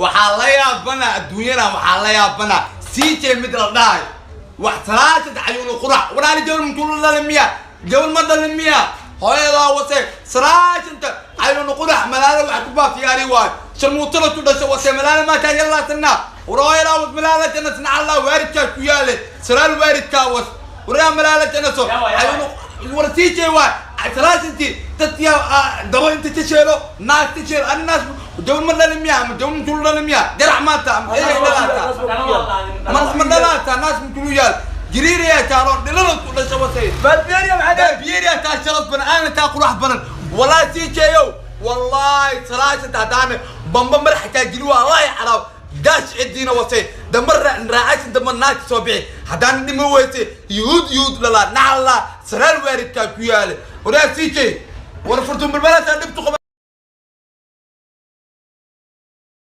Waxaa la yaabana adduunyada, waxaa la yaabana CJ mid la dhahay wax salaasad cayuunu qurax. Walaali, gabar munkulu dhalin miya? Gabar ma dhalin miya? Hooyadaa wase. Salaashanta cayuunu qurax malaala wax ku baafiyaari waayo, sharmuutada ku dhasho wase. Malaala maataa yallaasanna. War hooyadaa was, malaala jannas, nacallaa waaridkaa ku yaale, salaal waaridkaa was. Waraa malaala jannaso. Yaa waay, yaa waay. Cayuunu war CJ waay. Salaashantii dadkiyaa dabo inta tasheelo, naas tasheelo. Ani naas gabar ma dhalin miya? Ama gabar munkulu dhalin miya? Garac maanta ama eey dhalaata ma dhalaata? Naas munkulu yaal jiriiriyaa taaloon dhilada ku dhasho wasay. Balbeeriya maxaa dheer? Biiriya taa sharaf badan, aana taa qurux badan. Wallahi CJ-yow, wallahi salaashanta haddaana bamba madaxa taa geli waa wallahi calaab daash cidiina wasay. Damba raacashin damba naagta soo bixi haddaana dhima weyse. Yuhuud yuhuud dhalaa, nacallaa saraal waaridkaa ku yaale. Waraa CJ, war furtun balbalaasaa dhibtu qaba.